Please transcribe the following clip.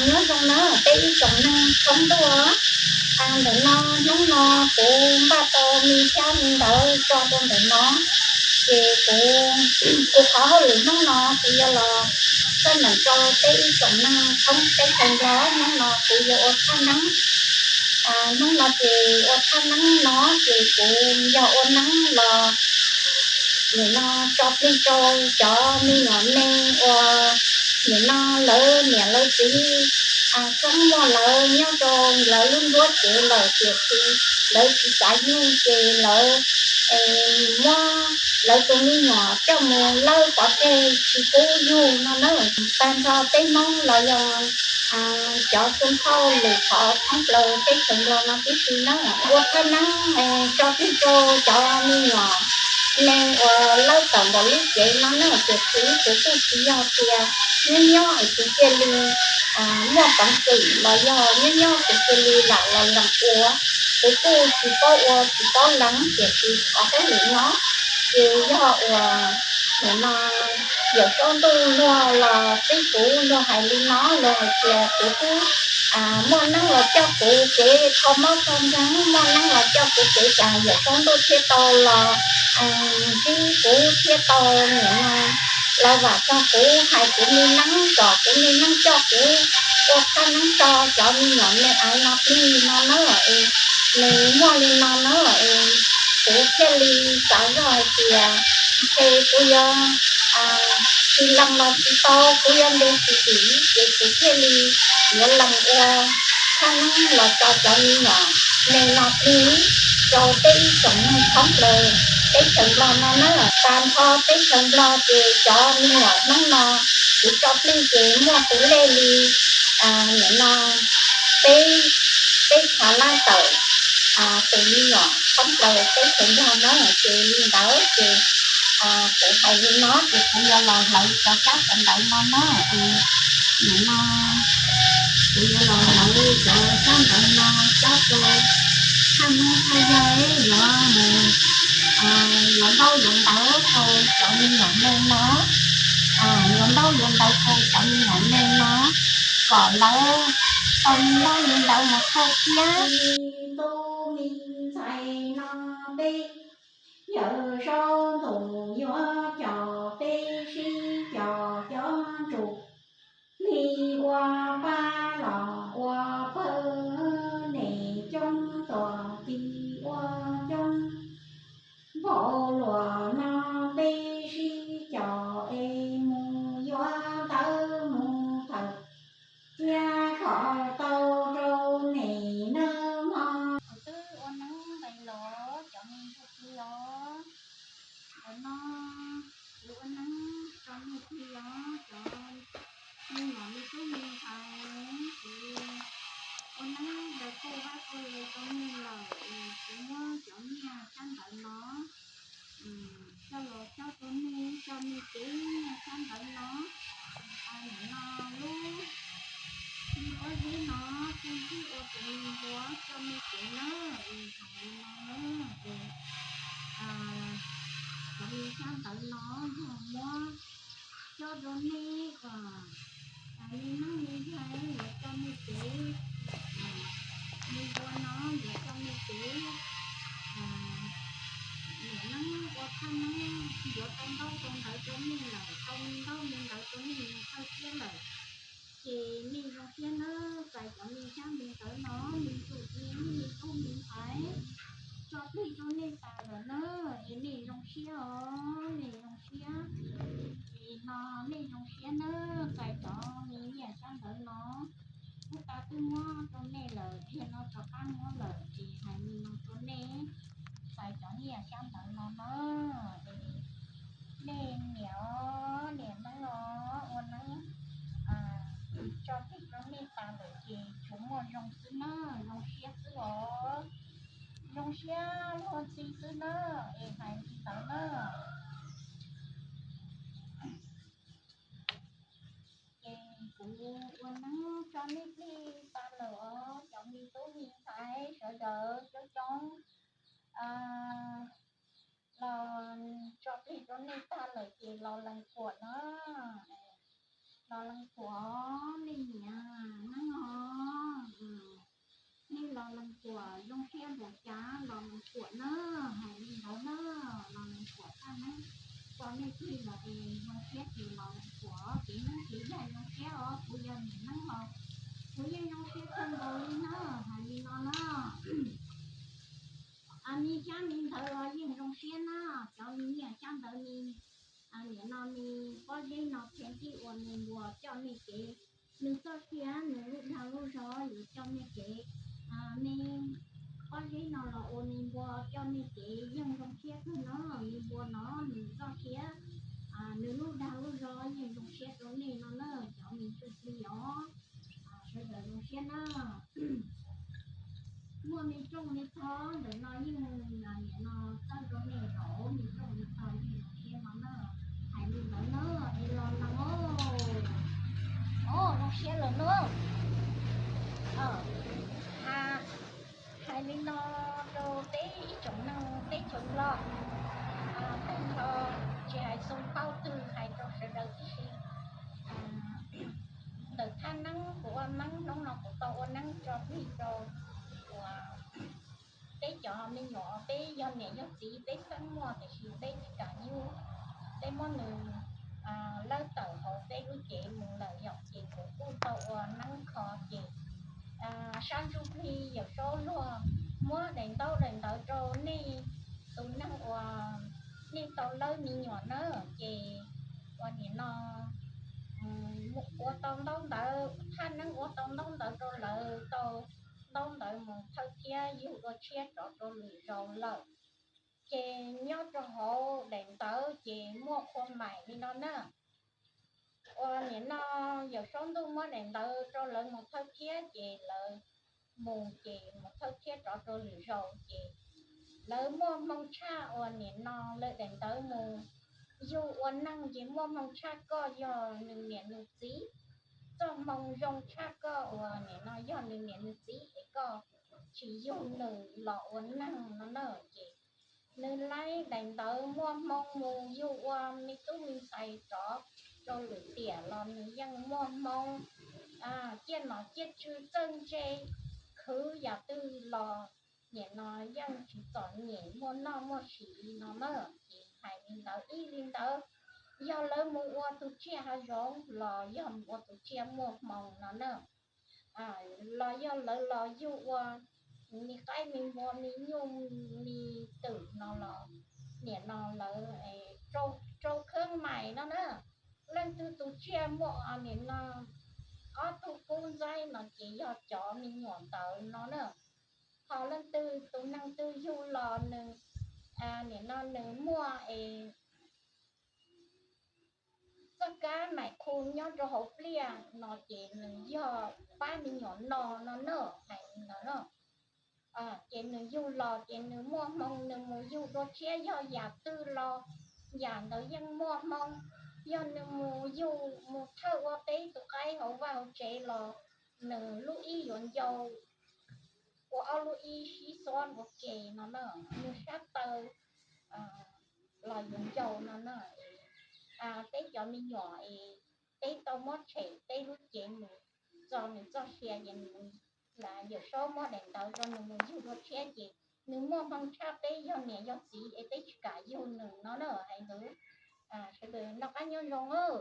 Nyob zoo na peb ib tsoom neeg thoob ntuj. Ntawm no hnub no kuv npaj tau me xyab me ntawv tso rau ntawm no, ces kuv, kuv qhov hauj lwm hnub no kuv yuav los txhaj meem rau peb ib tsoom neeg thoob teb chaws Nplog. Hnub no kuv yuav ua thaj neeb. Hnub no ces ua thaj neeb no ces kuv yog ua neeb los nim no tso plig rau cov me nyuam neeg uas nim no lawv niam lawv txiv txeeb muaj lawv nyob rau lawv lub nruab cev lawm tiam sis lawv tsis xav yug ces lawv muab lawv tus me nyuam coj mus lawb pov tseg tsis pub yug no na. Tag nrho peb Hmoob los yog cov xu phauj lwm qhov thoob plaws teb chaws Nplog no tib si na. Ua thaj neeb tso plig rau cov me nyuam neeg uas lawb tawm nkaus lub cev no na, tiam sis kuv kuj tsis yog tias nyob nyob es kuv cia li muaj peev xwm los yog nyob nyob kuv cia li lam los lees ua. Kuv kuj tsis paub ua tsis paub lees, tiam sis qhov hauj lwm no ces yog uas nim no Yawm Saub Ntuj luag los txib kuv, luag hais li no, luag hais tias kuv twb muaj neeb los coj kuv kev kho mob kho nkeeg, muaj neeb los coj kuv kev, Yawm Saub Ntuj thiaj tau los ntsib kuv, thiaj tau nim no lawv vam txog kuv, hais kuv me neeb kom kuv me neeb coj kuv ua thaj neeb tso cov me nyuam me aiv no plig no na. Es nws muaj li no na, es kuv thiaj li xav zoj hais tias ntshe kuv yuav tsis lees los tsis tau, kuv yuav ntes tsis dim, ces kuv thiaj li yuav lees ua thaj neeb los tso cov me nyuam me no plig rau peb ib tsoom neeg thoob plaws teb chaws Nplog no na. Tag nrho teb chaws Nplog ces cov me nyuam Hmoob no kuv tso plig ces muaj tus lej li nim no peb, peb phav lab tawm tus me nyuam thoob plaws teb chaws Nplog na. Ces li ntawd ces kuv hais li no ces kuv yuav los hlawv cov tsab cov ntawv no na. Nim no kuv yuav los hlawv cov tsab ntawv no cob rau thaj neeb thaj yaig yuav mus yuav ntaub yuav ntawv rau cov me nyuam neeg no, yuav ntaub yuav ntawv rau cov me nyuam neeg no, kom lawv tau me ntaub me ntawv mus thawj thiab. Me tub me ntxhais no peb Yawm Saub Ntuj yuav coj peb sib cog cov ntsuj plig ua pab los ua pawg, niam coob tuam tis ua coob npaum luaj no, peb sib cog es mus yuav ntawv mus thawj thiab kho tau rau niam nawb mog. Kuv twb ua neeb nqis los cov me ntsuj plig os. Ntawm no kuv ua neeb rau nej plig os cov me nyuam me tub me ntxhais. Kuv ua neeb daws kuj vab kuj le rau nej lawm es kuv muab cov nyiaj tsab ntawv no coj los cob rau nej coj nej kev nyiaj tsab ntawv no. Nim no lub me pob zeb no kuj ntsib ua tus me npua coj nej kev na, es thaum li no na es cov me tsab ntawv no yog muab cob rau nej uas me neeb me yaig yuav coj nej kev, me npua no yuav coj nej kev, niam neeb ua thaj neeb yuav tau ntaub tau ntawv rau nej lawm, tau me ntaub me ntawv rau nej mus thawj thiab lawm. Ces nej zoo siab nawb, txais cov me tsab me ntawv no, me ntsuj plig me tub me ntxhais tso plig rau nej tas lawm na, es nej zoo siab os, nej zoo siab. Ces no nej zoo siab nawb, txais cov me nyiaj tsab ntawv no, kuv twb muab rau nej lawm, thiaj no rov qab muab lawm, ces hais li no rau nej, txais cov nyiaj tsab ntawv no na, es nej niam, niam neeb os, ua neeb tso plig rau nej tas lawm ces tsuas muaj zoo xwb na, zoo siab xwb os, zoo siab luag ntxhi xwb na, es hais li ntawd na. Ces kuv ua neeb tso nej plig tas lawm os cov me tub me ntxhais sawv daws coob coob los tso plig rau nej tag lawm ces los lees kuam na, los lees kuam nej niam. siab ces los kuas kev neeb kev yaig zoo siab os, kuv yog niam neeb los kuv yeej zoo siab kawg nkaus li na. Hais li no na, me xyab me ntawv los yeej zoo siab na, cov me nyiaj xyab ntawv me, nim no me pob zeb no pheej tij uas nws npua coj me kev, nws txoj sia nws lub dag lub zog yuav coj me kev, me pob zeb no los ua me npua coj me kev yeej zoo siab kawg no, me npua no nws txoj sia, nws lub dag lub zog yeej zoo siab rau nej no na, cov me txwj xwb os, sawv daws zoo siab na. Muaj me rooj me tog ntawm no yeej nim no txawj rau nej zaum me rooj me tog yeej zoo siab no na. Hais li ntawd na, es los no, o, zoo siab lawm na. Ha, hais li no rau peb ib tsoom neeg teb chaws Nplog, tag nrho tsis hais xoo phauj twg hais rau sawv daws tib si. Ntawm thaj neeb kuv ua neeb hnub no kuv tau ua neeb tso plig rau uas peb cov me nyuam, peb yog niam yog txiv peb xeeb muaj tiam sis peb tsis kam yug, peb muab nws lawb tawm hauv peb lub cev mus lawm yom, ces kuv kuj tau ua neeb kho ces sab ntsuj plig Yawm Saub luag muab daim ntaub daim ntawv rau nej tus neeg uas nej tau lawb me nyuam na, ces ua nim no ua tau ntaub ntawv, thaj neeb ua tau ntaub ntawv rau lawv, tau ntaub ntawv mus thawj thiab yug dua tshiab rov rau lwm zaus lawm. Ces nyob rau hauv daim ntawv ces muaj qhua maim li no na. Ua nim no Yawm Saub ntuj muab daim ntawv rau lawv mus thawj thiab ces lawv mus ces mus thawj thiab rov rau lwm zaus ces lawv muaj hmoo tshaj uas nim no lawv daim ntawv mus yug ua neeg ces muaj hmoo tshaj koj yog nws niam nws txiv. Txoj hmoo zoo tshaj koj uas nim no yog nws niam nws txiv es koj tsis yug nws los ua neeg no na ces nws laib daim ntawv muaj hmoo mus yug ua me tub me ntxhais rov rau lwm tiam los nws yeej muaj hmoo ciaj nom ciaj tswv txawj ntse khwv yam twg los nim no yeej tsis txom nyem muaj noj muaj siv no na. Ces hais li ntawd ib li ntawd, yog lawv mus ua tus tsiaj hav zoov los yog mus ua tus tsiaj muaj hmoo no na, los yog lawv los yug ua me qaib me npua me nyuj me twm no los nim no lawv rau khab mais no na. Leej twg tus tsiaj muaj nim no ob tug kub ntxaib no ces yog cov me nyuam ntawd no na. Ho leej twg tus neeg twg yug los nws nim no nws muaj es txoj kab mais khu nyob rau hauv pliaj no ces nws yog pab me nyuam no no na, hais li ntawd na. Ces nws yug los ces nws muaj hmoo, nws mus yug dua tshiab yog yam twg los yam ntawd yeej muaj hmoo. Yog nws mus yug mus thawj ua peb tus qaib hauv vaj hauv tsev los nws lub ib yuav ncau ua ob lub ib sib xob ua ke no na, nws sab taw los yuav ncau no na. Peb cov me nyuam es peb tau muab tshem peb lub cev mus txo nws txoj sia ces nws, Yawm Saub muab daim ntawv rau nws mus yug dua tshiab ces nws muaj hmoo tshaj peb yog niam yog txiv es peb tsis kam yug nws no na. Hais ntawd, sawv daws noj qab nyob zoo.